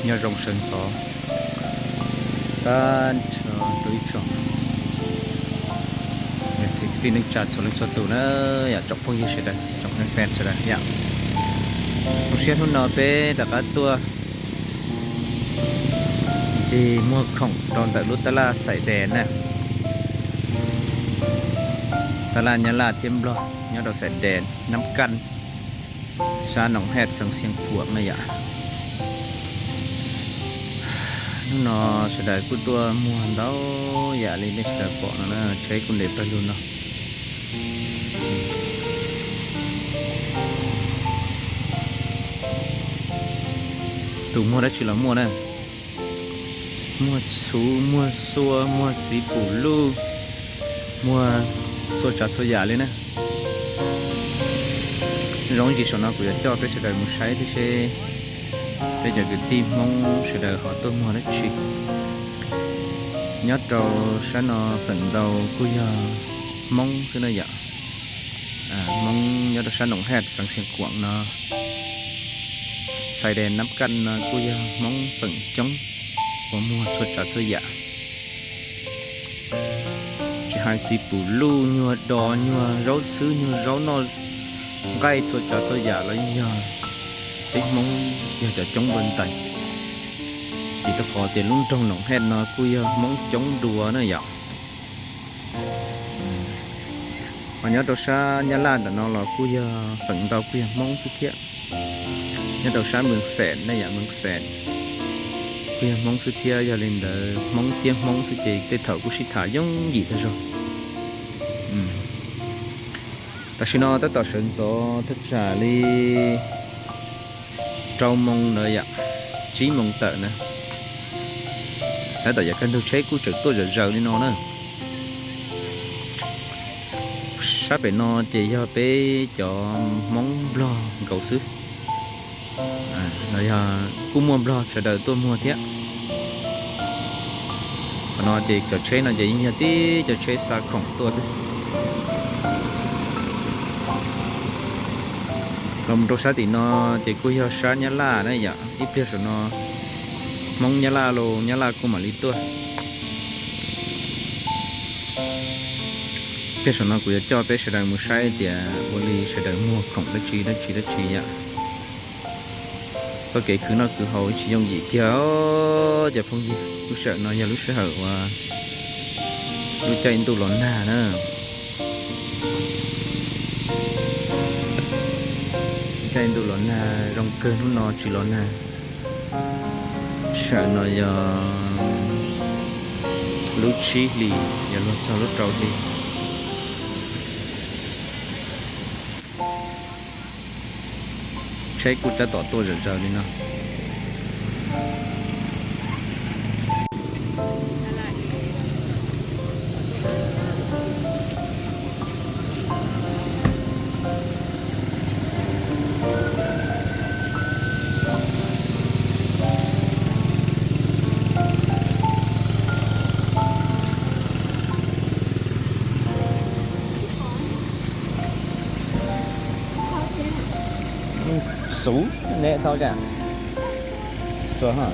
Nyob zoo sawv ntxov tag nrho rau ib tsoom niam txiv kwv tij neej tsa txhua leej txhua tus na, yam tsoom phooj ywg sawv daws, tsoom fan sawv daws yom. Zoo siab hnub no peb rov qab tuaj ncig muag khoom rau ntawm lub tab laj Xais Des na. Tab laj Nyab Laj thiab Nplog nyob rau Xais Des Nab Kaj, sab Noom Hej xeev Xiav Khuam na yom. Hnub no sawv daws kuj tuaj muag ntau yam li nej sawv daws pom no na, tsheb kuj ntev pawg lug no. Tus muag dab tsi los muaj na, muag txhuv, muag xua, muag txiv pum luj, muag txhua tsav txhua yam li na. Zoo ntsis saum no kuv yuav coj peb sawv daws mus saib thiab seb peb cov kwv tij Hmoob sawv daws ho tuaj muag dab tsi. Nyob rau sab no feem ntau kuj yog Hmoob xwb na yom. Hmoob nyob rau sab Noom Hej xeev Xiav Khuam no, Xais Des Nab Kaj no kuj yog Hmoob feem coob uas muag txhua tsav txhua yam. Tsis hais txiv pum luj, nyuag dos, nyuag zaub txhwb, nyuag zaub noj nqaij, txhua tsav txhua yam los yeej yog peb Hmoob yog cov coob dua ntais. Vim rau qhov tias lub nroog Noom Hej no kuj yog Hmoob coob dua na yom. Ho nyob rau sab Nyab Laj ntawm no los kuj yog feem ntau kuj yog Hmoob xwb thiab. Nyob rau sab Mees Xees ne yom, Mees Xees kuj yog Hmoob xwb thiab. Yog li ntawd Hmoob thiab Hmoob xwb ces tej thaum kuj sib tham yooj yim tag zog. Tam sim no tab tom sawv ntxov thaj tsam li rau moo ntawd yom, tsib moo tawm na. Tab tom yav kaj ntug tsheb kuj tseem tuaj zom zaws li no na. Sab pem no ces yog peb cov Hmoob Nplog nkaus xwb, los yog kuj muaj Nplog sawv daws tuaj muag thiab. Qhov no ces cov tsheb no ces yeej yog tib cov tsheb xa khoom tuaj xwb. Los mus rau sab tim no ces kuj yog sab Nyab Laj na yom, ib pliag saum no Hmoob Nyab Laj los Nyab Laj kuj mam li tuaj. Pliag saum no kuv yuav coj peb sawv daws mus saib tias ua li sawv daws muag khoom dab tsi dab tsi dab tsi yom. Txoj kev khwv noj khwv haus tsis yooj yim kiag cov phooj ywg. Lub sij hawm no yog lub sij hawm uas lub caij ntuj los nag na. Caij ntuj los nag zoo kawg, hnub no tsis los nag. Sij hawm no yog lub tsib hlis yuav luag txog lub rau hli. Tsheb kuj tab tom tuaj zom zaws li no. Xuv ne thau tsam tuaj ha.